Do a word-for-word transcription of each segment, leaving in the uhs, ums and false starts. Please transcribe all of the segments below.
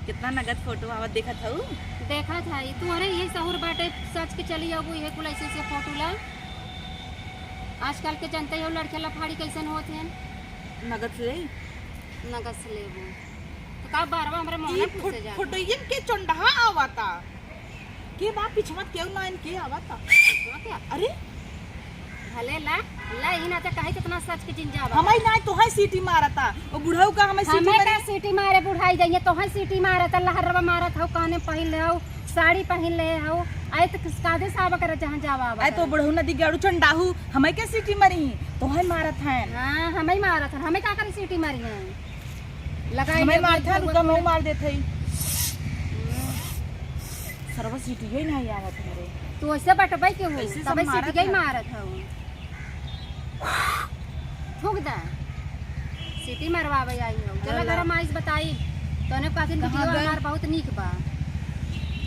कितना नगद फोटो आवत देखत हऊ? देखत हई, तोहरे इहे सहूर बाटे, सच के चली अबू, इहे कुल ऐसे ऐसे फोटो ला। आजकल के जनते हो, लड़के लफाड़ी कैसन होत हैं। नगद से लेई? नगद से लेबू। तो का बारवा हमरे मोहना ई फुट-, पूछे जात? फोटोइयन के चोंडहा आवता। के बा पिछवा केहू ना, इनके आवता। पिछवा के? अरे? भले ला, ला, ई ना त कहे कितना सच के जिन जावा। हमई ना, तोहई सीटी मारता। ओ बुढ़ऊ का हमई सीटी हमें मारी? का सीटी मारे बुढ़ाई जाइए, तोहई सीटी मारता, लहरवा मारत हऊ, काने पहिन ले हऊ, साड़ी पहिन ले हऊ, आए त किस कादे साब करे जहाँ जावा आवा आए तो करे। बुढ़ऊ नदी गाड़ू चंडाहू, हमई के सीटी मारी, तोहई मारत हैं। हाँ, हमई मारत हैं, हमई का करे सीटी मारी हैं? लगाई हमई ले, मारत हैं, बुढ़ऊ रुका, अपने। मैं मार देत हई। हम्म। सरवा सीटी यही नहीं आवत है रे। तू ऐसे बटबै के हो, कैसे तबै सब मारत सीटी यही है? मारत हऊ। थूक दा। सीटी मरवावे आई हऊ। चला अरे ला। घर में आइस बताई। तोने कहतिन कहाँ वीडियो गए? हमार बहुत नीक बा।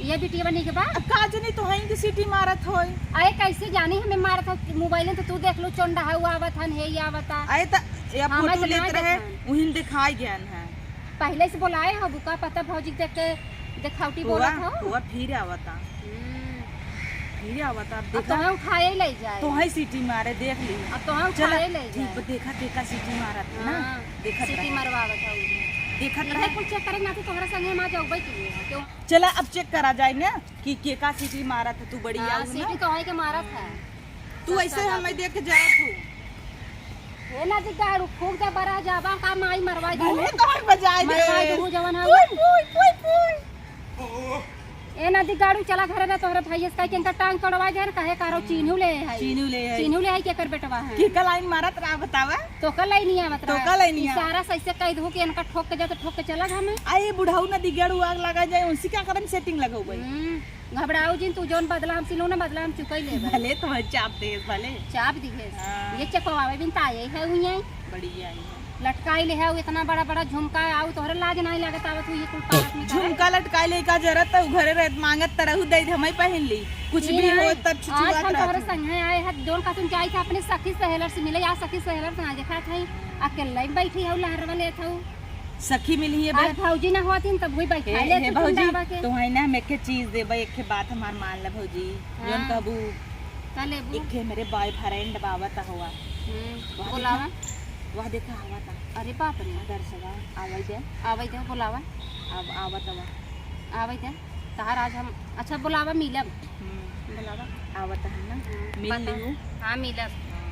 ये वीडियो नीक बा? अब का जनी तोहई के सीटी मारत होई। अरे कैसे जानी हमें मारत हो? मोबाइल में तो तू देख लो, चोंडा हऊ आवत हन, हे ई आवता। अरे त या हाँ, फोटो मैं लेत ना रहे, देखन। उहिन दिखाई गयन है। पहिले से बोलाए हो, बुका पता भौजी देख के देखावटी हुआ, बोलत हो। हुआ फिर आवता। हम्म। फिर आवता, अब अब देखा। तोहे उठाए ले जाए। तोहे सीटी मारे, देख ली। अब तोहे चला, उठाए ले ठीक जाए। बा, देखा, देखा सीटी मारत है ना। हाँ, देखत सीटी रहे। मरवावत है उ। देखत इहे रहे। कुल चेक करे ना तो तोहरा संगे हम आ जाऊबे की है। क्यों? चला, अब चेक करा जाए ना कि के का सीटी मारत है, तू बड़ी हाँ, आऊ ना। सीटी तोहे के मारत है। तू सस्ता ऐसे बात हमें है। देख के जरत हो। ए नदी गाड़ू, फूक दे बरा जाबा का माई मरवाई दे। भले तोहर बजाए दे। मरवाई दे, जवन है। पुई, पुई, पुई, पुई। ए नदी गाड़ू, चला घरे रे, तोहरे भैया से कह के इनका टांग तोड़वाई दे, कहे कारो चीन्हू ले है। चीन्हू ले है। चीन्हू ले है, केकर बेटवा है? के का लाइन मारत रहा बतावा? तो का लाइन नहीं आवत तो रहा? का लाइन नहीं आवत? इशारा से ऐसे कह दू कि इनका ठोक के जा तो ठोक के चला घामे। आ ये बुढ़ऊ नदी गाड़ू आग लगा जाए, उनसे क्या करम सेटिंग लगाऊ भाई? हम्म। घबराऊ जिन, तू जौन बदला हम सिलो ना, बदला हम चुकई लेबे। भले तो चाप देस, भले। चाप दिहेस। हाँ। ये चकवावे बिन ताये है हुई है। बढ़िया ही है। लटकाई ले है, इतना बड़ा बड़ा झुमका, आऊ तोहरे लाज नाहीं लागत आवत हुई, ये कुल पारत निकाले। झुमका लटकाई ले का जरूरत है, उ घरे रहत मांगत त रहू दे दे, हमई पहिन ली। कुछ ई भी नहीं। हो तब आज छुछुआत हम तोहरे रहत हो। संगे आए हैं, जौन का तुम जाई था अपने सखी सहेलर से मिले, या सखी सहेलर से ना देखा था, अकेले ही बैठी है, लहरवा लेत हऊ। सखी मिली है आज बहन। भौजी ना होती तब हुई बैठा हे, ले हे तू भौजी, चंदा आवा के। तो है ना, हम एक चीज देबे, एक बात हमार मान ले भौजी। हाँ। जौन कहबू, का लेबू? एक मेरे बॉयफ्रेंड बावत हुआ। हम्म, वह बोलावा। देखा, वह देखा, आवा था। अरे बाप रे। दर्शवा, आवे दे। आवे दे, बोलावा। अब आवत हुआ। आवे दे। तहार आज हम, अच्छा, बोलावा, मिलब। हम्म। बोलावा। आवत है ना? हाँ, मिल बता। लिहू। हाँ, मिलब। हाँ।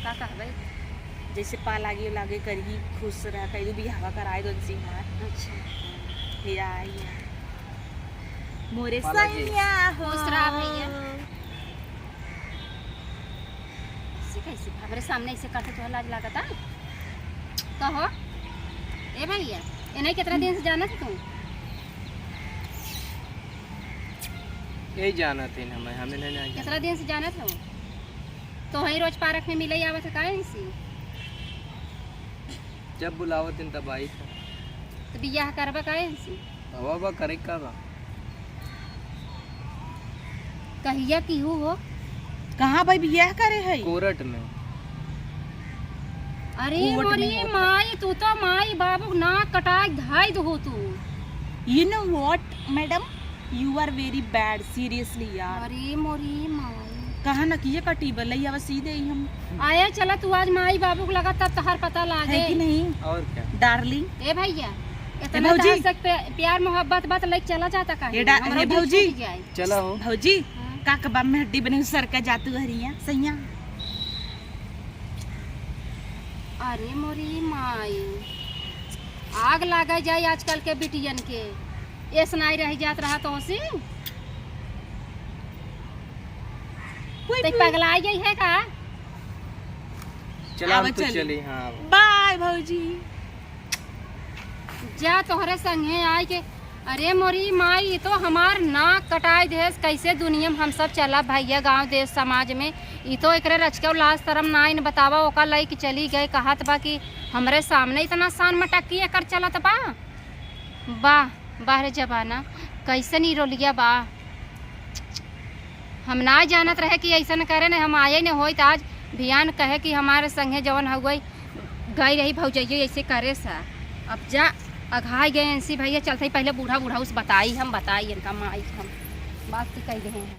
का कहबे? जैसे पा लागे, लागे करही, खुश रह, कहियो बियाहवा कराए दो इनसे हमार। अच्छा। हे आई है। मोरे पा लागे। सैया हो। खुश रह भैया। ऐसे कैसे? हमरे सामने ऐसे करते तो लाज लागता? कहो। ए भैया, इन्हें कितना दिन से जानत तू? यही जानत है हमें, हमें नहीं, नहीं जानत। कितना दिन से जानत हो? तो वहीं रोज पार्क में मिले आवत है, काहे इनसे? जब बुलावत हैं तब आई था। तो बियाह करबा काहे इनसे? हवा बा करे का बा? कहिया की हू हो? कहाँ भाई बियाह करे है? कोरट में। अरे कोरट में मोरी होता है। माई, तू तो माई बाबू नाक कटाए धाई दो तू। You know what, madam? You are very bad, seriously यार। अरे मोरी माई। कहा ना कि ये कटी बलई, अब सीधे ही हम। आया चला तू आज माई बाबू को लगा तब तोहार पता लागे। है कि नहीं? और क्या? Darling। ए भैया, ए इतना भौजी। तोहार से प्या-, प्यार मोहब्बत बात लेके चला जाता काहे? ए डा-, हमरा ए दिल भौजी। टूट जाए। चला हो। भौजी, हाँ। का कबाब में हड्डी बने सर का जातू हरिया, सैया। अरे मोरी माई, आग लागा जाए आजकल के बिटियन के। एस नाई रह जात रहा तो ओसी। कोई ते भी पगलाई गई है का? चला, हम आवा तो चली। चली, हाँ, आवा। Bye भौजी। जा तोहरे संगे आए के। अरे मोरी माई, ई तो हमार नाक कटाई देस। कैसे दुनिया में हम सब चला भैया, गांव देश समाज में। ई तो एकरे रचके लाज शरम नाइन बतावा, ओका लइके चली गए, कहत बा कि हमरे सामने इतना शान मटक्की एकर चलत बा। वाह, वाह रे जमाना, कैसन ई रोलिया बा। हम ना जानत रहे कि ऐसन करे न, हम आए न होई त आज भियान कहे कि हमारे संगे जवन हउए गई रही भौजइयो ऐसे करे सा। अब जा, अघाई गए हैं इनसे भैया, चलते ही पहले बूढ़ा बूढ़ा उस बताई, हम बताई इनका माई हम बात की कह गए हैं।